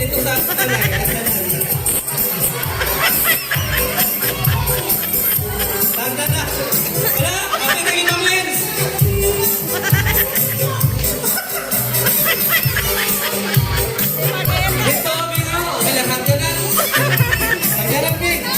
Dito sa kanay. Tanda na. Wala, okay na yung Lens. Dito, Bingo. Okay lang, hanggang na. Hanggang na, Bing.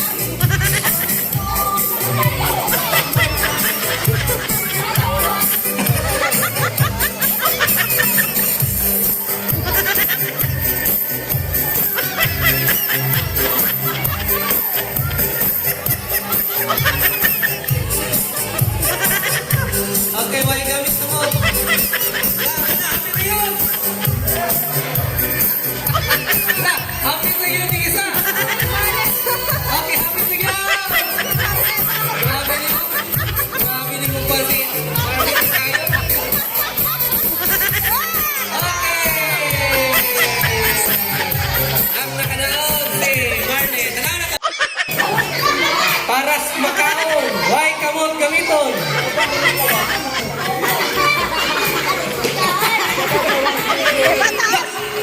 Okay, wala gamit mo. Happy na yun! Na, happy na yun yung isa! Okay, happy na yun! Grabe niyo! Grabe niyo mong pati. Grabe tayo. Okay! Ang nakanaog si Marley. Tanaw na ka! Para sa makaon, why kamot gamiton?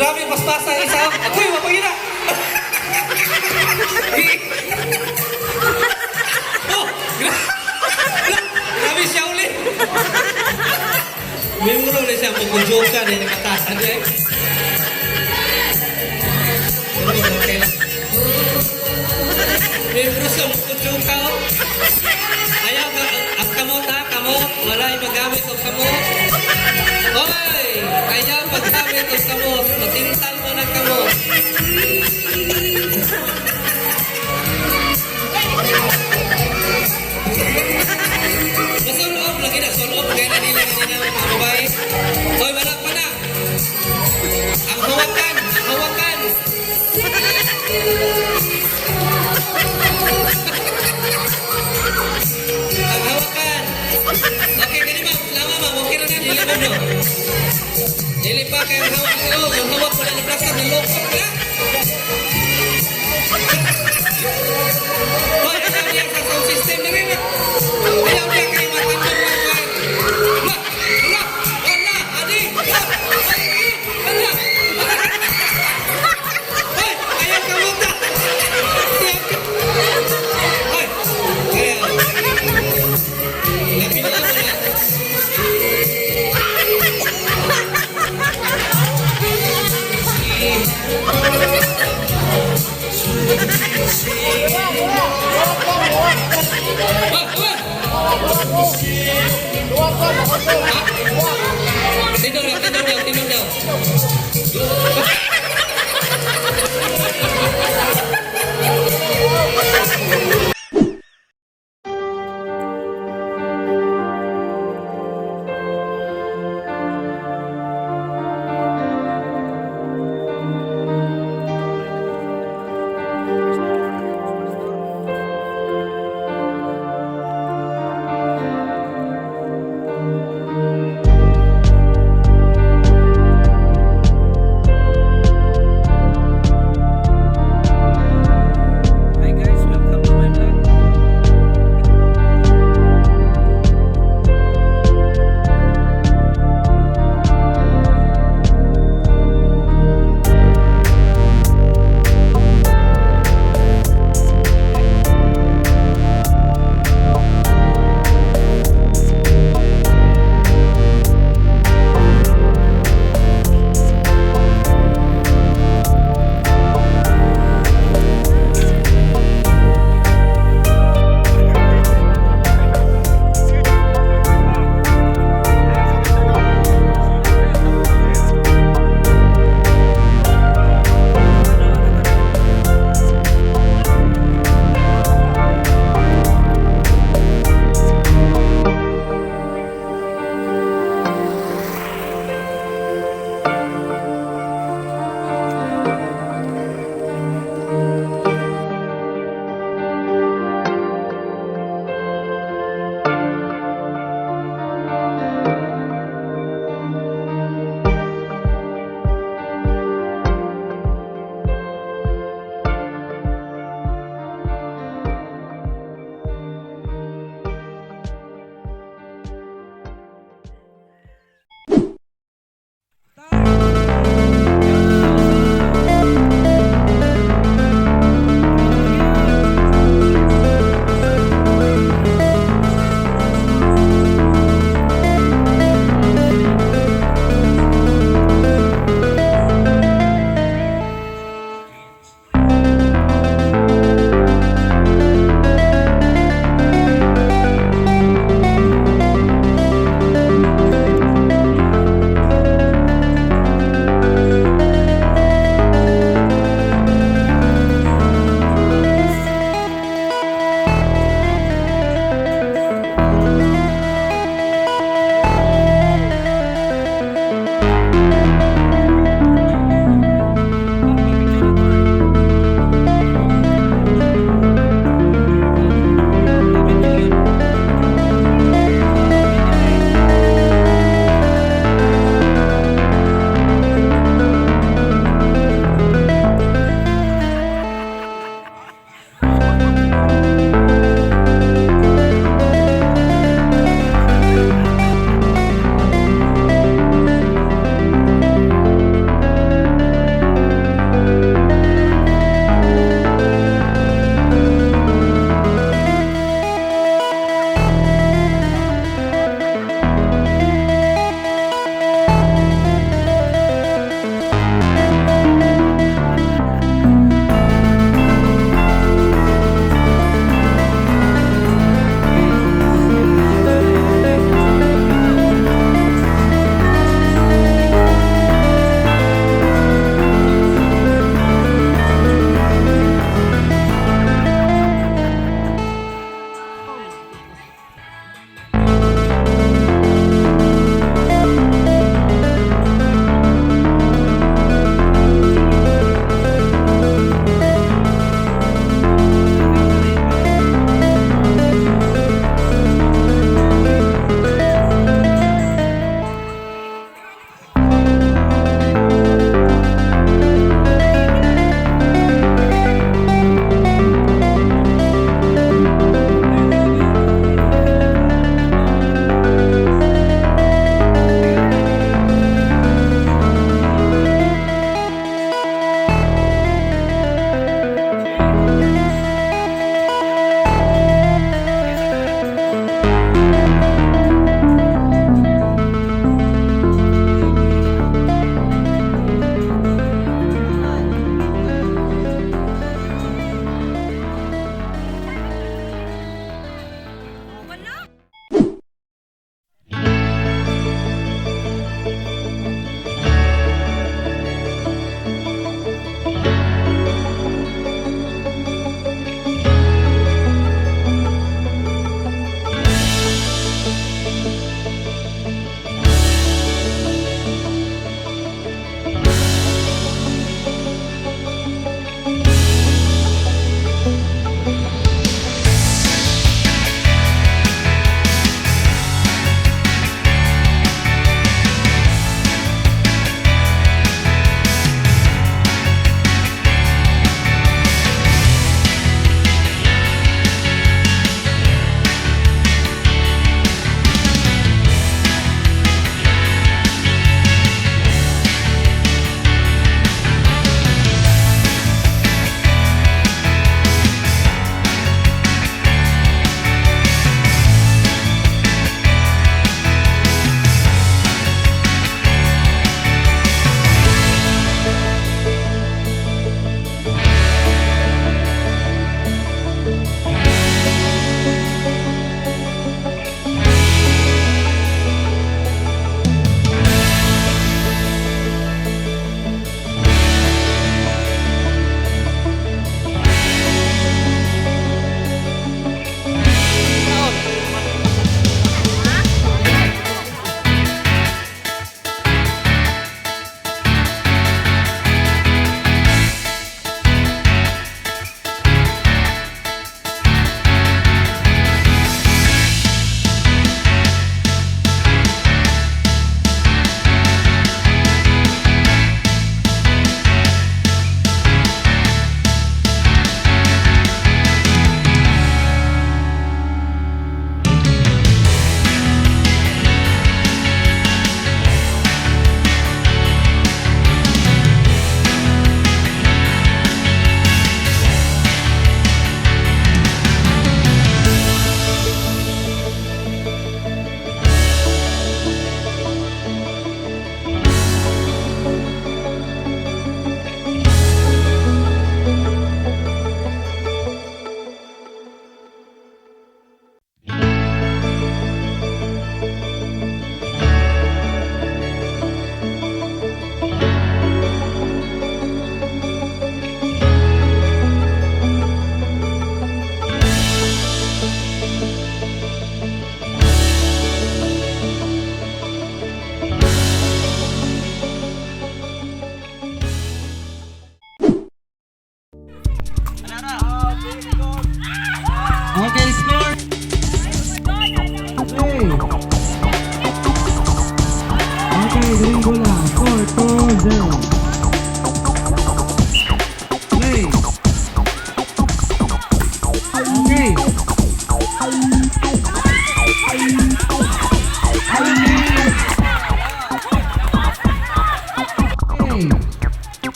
Grabe, paspasa ang isa. Agoy, mapagina! Oh, grabe siya ulit. Membro na siya, pupujoka na yung katasan niya eh. Pero okay lang. Membro siya, pupujoka oh. Ayaw, ang kamot ha, kamot. Wala yung magamit ang kamot. Hoy! Ayaw paggamit ang kamot. Matintal mo ng kamot. Masuloob lagi na, suloob. Kaya na nila kanina mga babae. Hoy, wala pa na. Ang hawakan, ang hawakan. Ang hawakan. Okay, kani ma'am. Lama ma'am, okay na na. Dili ba no? Dili pa kayo ang hawak. Oh, ang hawak wala na plaster, nalokot na. Hoy, ayaw niya sa sound system na rin. Ayaw niya kayo matambang ng wine. Wala, wala, wala, adi, wala, wala. Hoy, ayaw ka muna. Hoy, ayaw. Labi na mo na. Oh, oh. Tinong daw, tinong daw, tinong daw.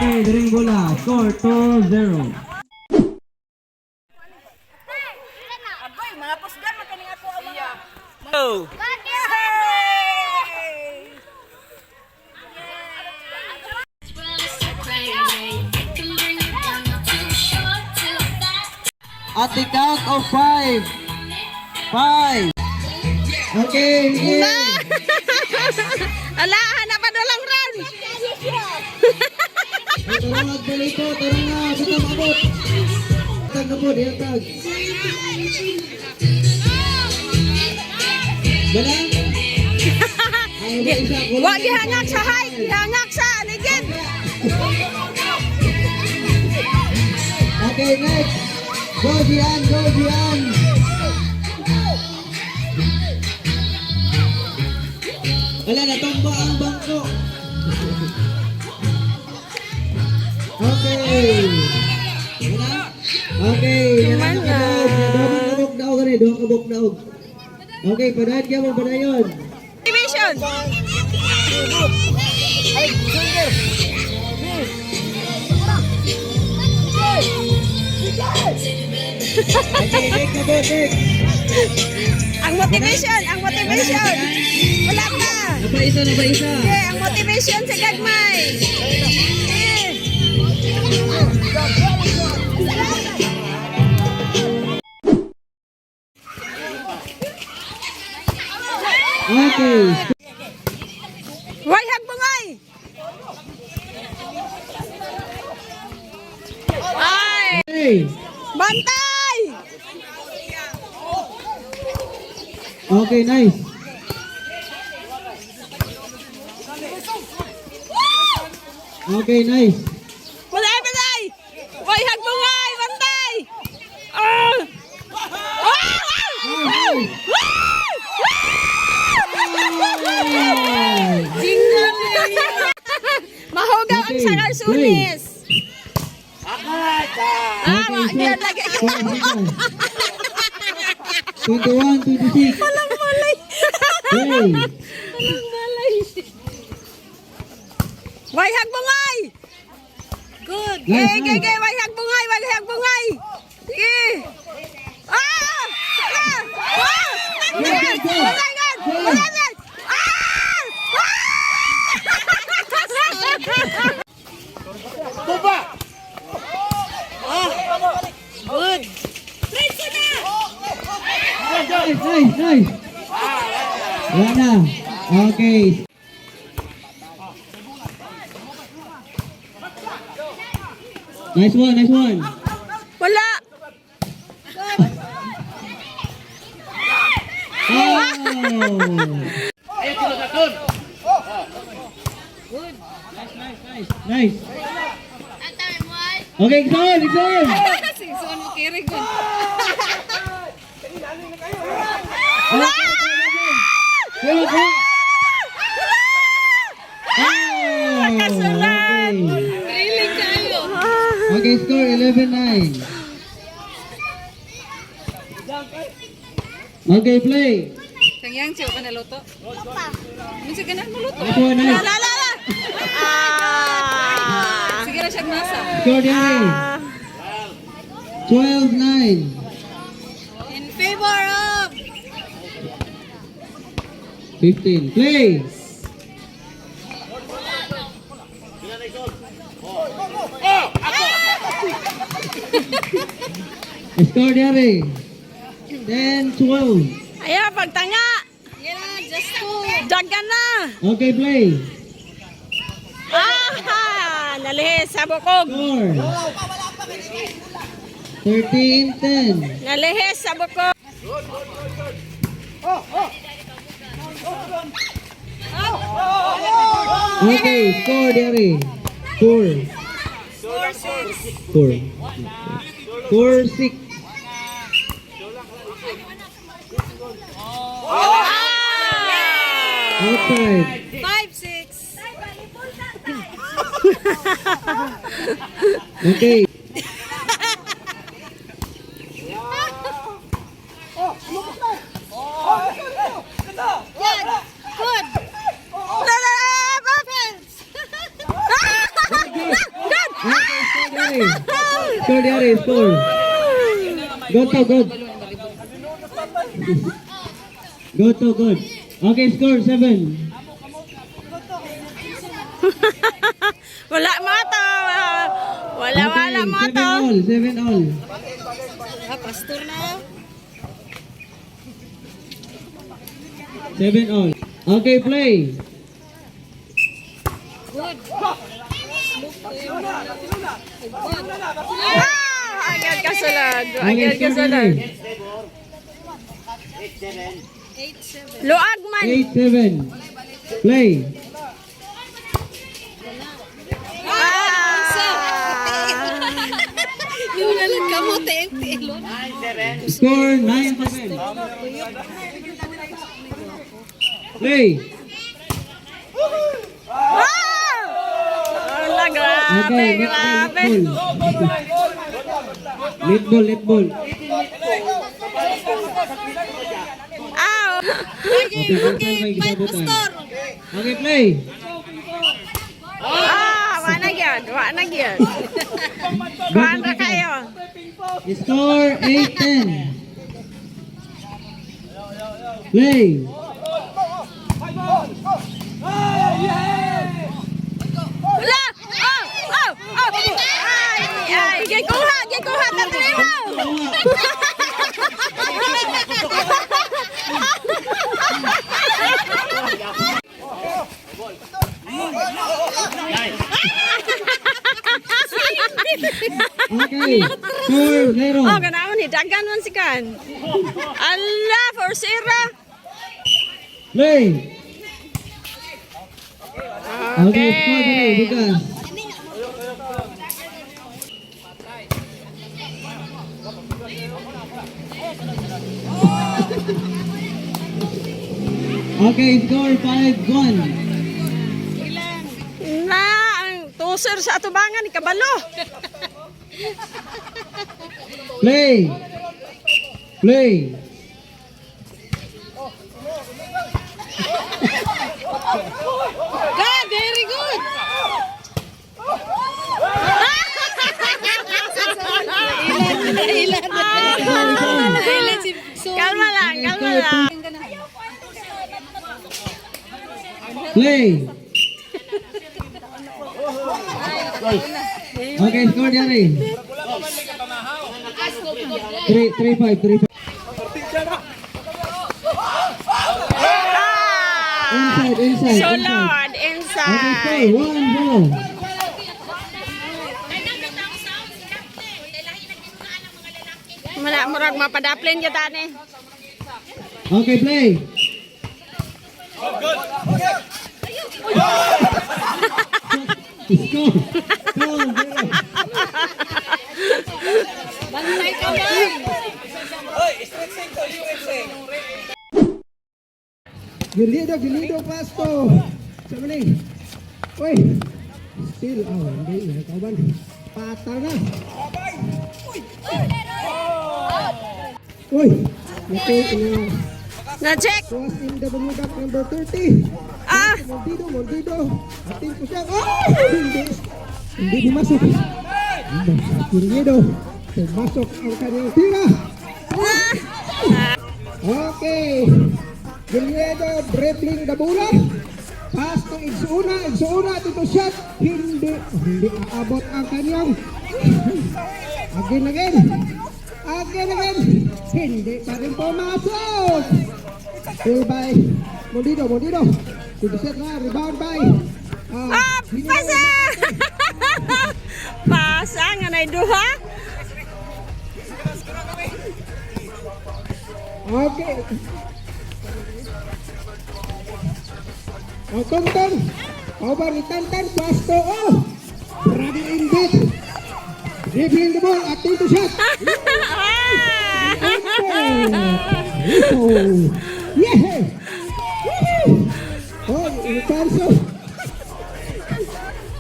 Okay, diring bola. Score 2-0. Agoy, mga pusgan man kaning ako ang mga. Go! Yay! At the count of 5. 5. Okay, okay. Ala, hanapan na lang ron. Ay, tara na, agbalito. Tara na, basta maabot. Tag na po, diyan tag. Wala? Ay, wala isa. Kulang Wa na. gihangak sa height, gihangak sa aligid. Okay, next. Go, Gian. Go, Gian. Wala, natumba ang bangko. Okay. Wala? Okay. Human na. Duha kabok daog gani, duha kabok daog. Okay, padayon ka mo, padayon. Motivation. Okay, next na po, next. Ang motivation, ang motivation. Wala pa. Naba isa, naba isa. Okay, ang motivation sa gagmay. Eh. Okay. Way hagbungay. Ay, Okay. bantay. Okay, nice. Okay, nice. Bantay, bantay. Way hagbungay, bantay. Ah! Ah! Ah! Ay! Mahugaw ang Okay, sangal sunis. Ah, Okay, wa- set. yan lagi. 21, 26. Walang malay. Play. Walang malay. Way hagbungay. Good. Nice, Gay, gay, nice. gay, way hagbungay, way hagbungay. Sige. Ah! Ah! Ah! Go, go, go. Wala yan! Wala yan! Ah! Ah! Good. Nice, nice, nice. Wala na. Okay. Nice one, nice one. Wala. Oh! Nice, nice, nice. Nice. Okay, Ixon, Ixon. Singson mo kiri good. Go, go. Oh, Nakasunod. okay. Thrilling kayo. Okay, score 11-9. Okay, play. Kangyang siya ka naluto? Minsan ka na maluto. Nice one, nice. La la la. Ah. Sige ra siya nasa. Score Diary. 12-9. In favor of 15. Play. Score Diary. 10-12. Ayaw, pagtanga. Yeah, just two. Jaga na. Okay, play. Ah, nalihis sa bukog. Score. 13-10. Nalihis sa bukog. Okay, score Diary. 4. 4. 4 6. Outside. 5 6. Okay. Good. La la la. Ah! Okay. Score diari, score. Go to, good. Go to, good. Okay, score 7. Wala mo to. Wala, wala mo 7 to. All, 7 all. Ah, pastor na. 7 all. Okay, play. Good. Ah, agad kasulod. Okay, Agad score kasulod. diari. 8-7. Luag man. 8, 7. Play. Ah! Yung nalang kamote, tilo. Score 9, 7. Play. Ah! Wala, grabe, Okay, grabe. Let ball. Let ball, let ball. Ah! Okay, okay, Fight, pastor. Okay, play. Ah, wa na gyud, wa na gyud. Kuan ra kayo. Score 8-10. Play. Wala! Oh! Oh! Oh! Ay! Ay! Gikuha! Gikuha! Tatlo mo! Okay. Score 0. Oh, ganaon ni dagan man si kan. Allah, for sira. Play. Okay, score 0 because Okay, score 5-1. Na, ang tuser sa atubangan ni kabalo. Play. Play. Good, very good. Ilan, ilan. Ilan si so, Kalma lang, kalma lang. Play. Okay, score diari. 3 3 5 3 5. Ah! Inside, inside, inside. Sulod, Okay, inside. score 1 0. Muna, murag mapadaplin kita ni. Okay, play. Score 2 0. Bantay ka ba? Gilido, Gilido, Pasto. Sabi ni. Uy. Still, oh, hindi. Kauban. Pata na. Uy. Nake, na. Na-check. Cross in W back number 30. Ah! Mondido, Mondido. Atin ko siya. Oh! Hindi. Hindi pumasok. Gilido. Pumasok ang kanyang tira. Okay. Giliedo dribbling the bola. Pass to Igsuuna. Igsuuna dito shot. Hindi. Hindi aabot ang kanyang. Again, again. Again, again. Hindi pa rin pumasok. Still by Mondido, Mondido. Dito shot na. Rebound by. Ah, pasa! Pasa nga na duha. Okay. Oh, Tonton. Over ni Tantan. Pass to. Oh! Brother Inbit. Dribbling the ball. At dito shot. Ah! Oh! Yeah! Woohoo! Oh, Alfonso.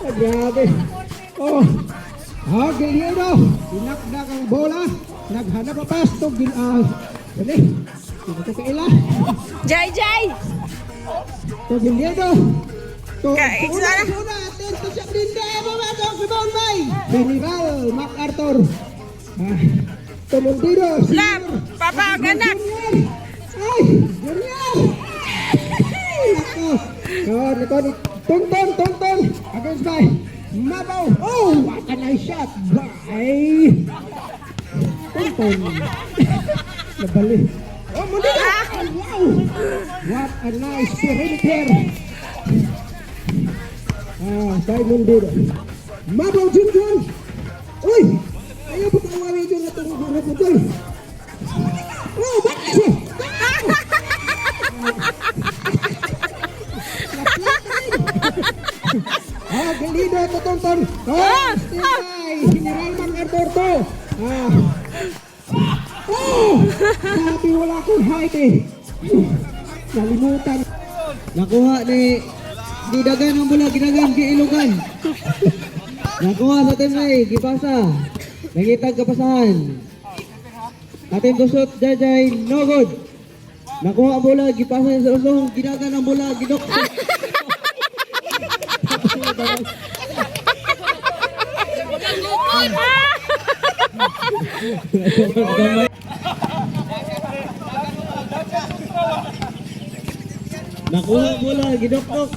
Oh, grabe. Oh. Ah, Guillermo. Dinakdak ang bola. Naghanap pa pass to Gil ah. Dali. Dito to kaila. Jai Jai. To Guillermo. To Ka- Una, una, atento siya. Hindi, pumasok si Bombay. General MacArthur. Ah, Tumundido. Lab, papa, ganak. Junior. Ay, Junior. Nako. Oh, nako. Tonton, Tonton. Against by Mabaw. Oh, what a nice shot by Tonton. Nabali. Oh, Mundido. Oh, wow. What a nice perimeter. Ah, by Mundido. Mabaw Junjun. Uy! Ayaw pa kawari dyan na itong mga. Oh, bakit siya? Ah, Galido to Tonton. Oh, still by General MacArthur to. Ah. Oh! Sabi wala akong height eh. Nalimutan. Nakuha ni gidagan ang bola, gidagan, giilugan. Nakuha sa team A, gipasa. Nangitag kapasahan. Attempt to shoot, Jajay, no good. Nakuha ang bola, gipasa sa usong, gidagan ang bola, gidok. Nakuha ang bola, gidokdok.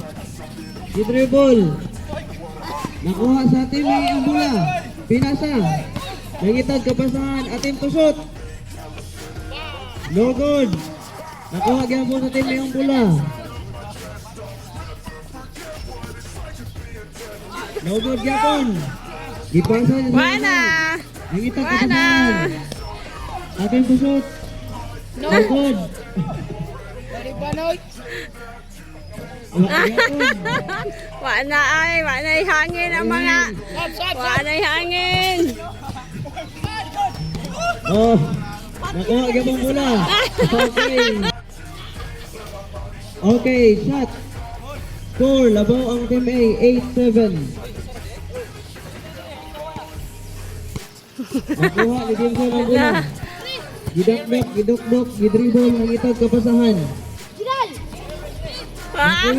Gidribble. Nakuha sa team A ang bola. Pinasa. Nangitag kapasahan, attempt to shoot. No good. Nakuha gyapon sa team A ang bola. No good gyapon. Gipasa niya sa Wala. Nangitag Wala. kapasahan. Attempt to shoot. No good. Wala gyapon. Wala ay, wala hangin ang mga. Wala hangin. Oh, nakuha gyapon bola. Okay. Okay, shot. Score, labaw ang team A, 8-7. Nakuha ni Team 7 ang bola. Gidakdak, gidukdok, gidribble, nangitag kapasahan. Ah,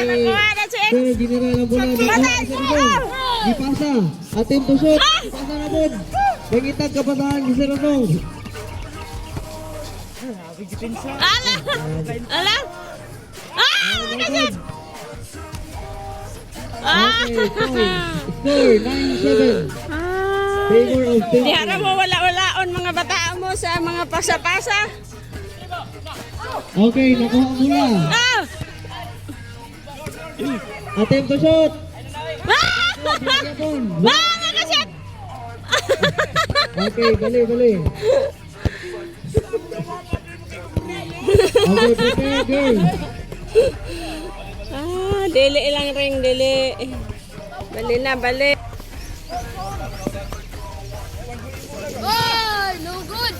nakuha na si X. Sir, General ang bola. Nakuha ni Sir Bong. Gipasa. Attempt to shoot. Gipasa na po. Nangitag kapasahan ni Sir Anong. Ala! Ala! Ah! Nakasip! Ah! Okay, score. Score, 9-7. Ah! Favor of Team Di A. harap mo wala-walaon mga bata mo sa mga pasa-pasa. Okay, nakuha ang bola. Ah! Attempt to shoot. Ah! Gapon. Ah! Nakasip! Okay, bali, bali. Okay, prepare, girl. Ah, dili ilang ring, dili. Bali na, bali. Oh, no good.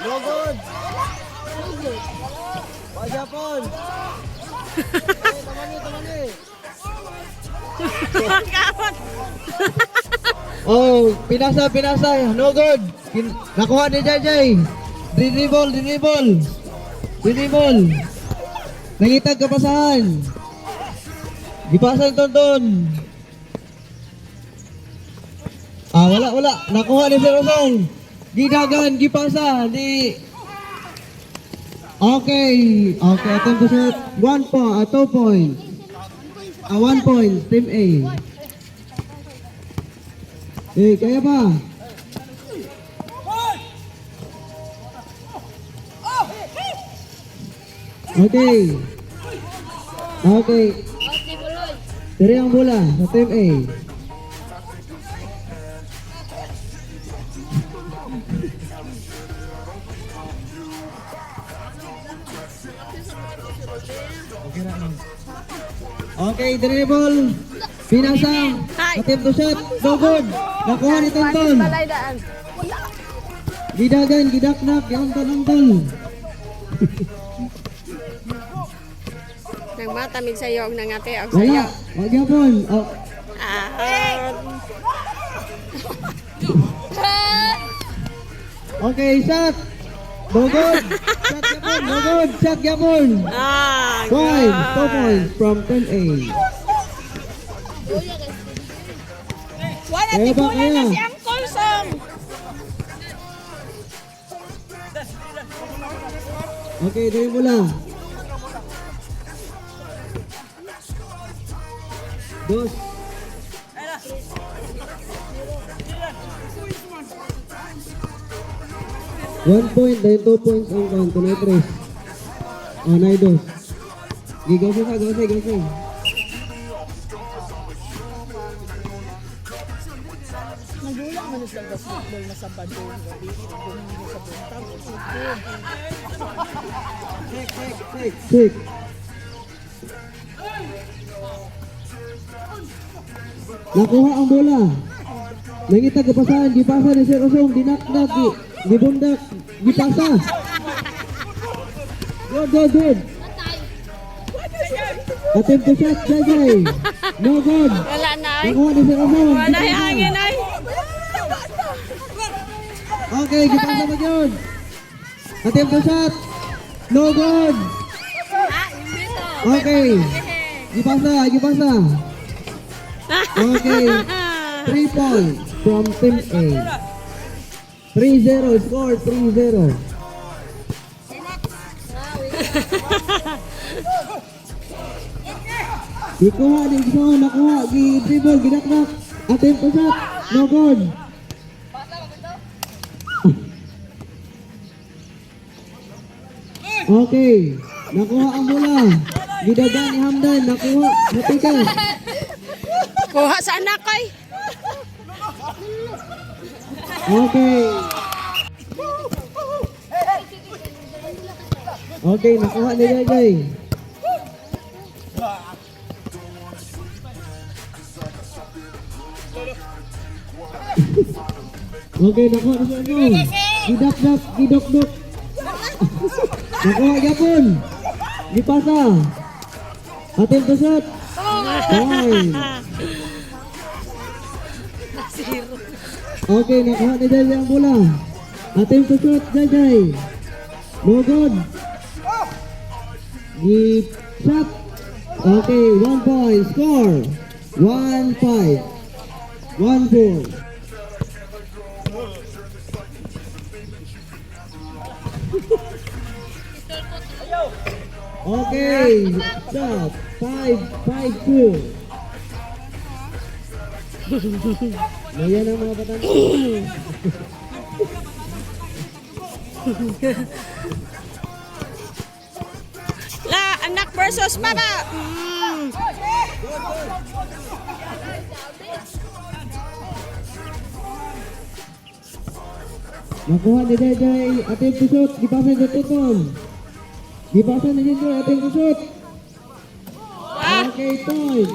No good. Pajapon. Tamani, tamani. Kapot. Oh, pinasa, pinasa. No good. Nakuha ni Jajay. Dribble, dribble. Dribble. Nangitag kapasahan. Gipasa ni Tonton. Ah, wala, wala. Nakuha ni Sir Osong. Gidagan, gipasa ni. Okay. Okay, attempt to shoot. 1 point, 2 point. Ah, 1 point, Team A. Eh, kaya pa. Okay. Okay. Tiri ang bola sa Team A. Okay, dribble. Pinasa. Hi. Attempt to shot. No good. Nakuha ni Tonton. Balay daan. Gidagan, gidaknak, giunton-unton. Nagmatamig sa'yo og nangati og Wala. sayo. Wag yapon. Oh, Ah. Okay, shot. No good. Shot yapon. No good. Shot gyapon. Ah, Point. 2 good. points from Team A. Wala, Kaya ba, tigulan na kaya? si Uncle Sam. Okay, dahil mo lang. Dos. 1 point, dahil 2 points ang count. Kunay tres. Oh, nay dos. Gigawin sa, gawin, gawin. Nagulak man sila basketball na Sabado, gabi, Domingo sa buntag, o football. Six. Nakuha ang bola. Nangita kapasahan, gipasa ni Sir Osong, dinakdak, gibundak, gipasa. Good, good, good. Attempt to shot, Jajay. No good. Wala na ay. Nakuha ni Sir Osong. Wala na hangin ay. Okay, gipasa mo yun. Attempt to shot. No good. Okay. Gipasa, gipasa. Okay. 3 points from Team A. 3-0, score 3-0. Gikuha ni Igso, nakuha, gi-dribble, ginaknak. Attempt to shot, no good. Okay, nakuha ang bola. Gidaga ni Hamdan, nakuha, napitas. Kuha sa anak ay. Okay. Okay, nakuha ni Jajay. Okay, nakuha ni Sir Ano. Gidakdak, gidokdok. Nakuha gyapon. Gipasa. Attempt to shot. Nine. Okay, nakuha ni Jajay ang bola. Attempt to shoot, Jajay. No good. Gi-shot. Okay, 1 point. Score. 1-5. 1-4. Okay, stop. 5-5-2. Mayan ang mga batang. La, anak versus baba. Nakuha ni Jajay, attempt to shoot, gipasa sa Tuton. Gipasa ni Jajay, attempt to shoot. Ah. Okay, point.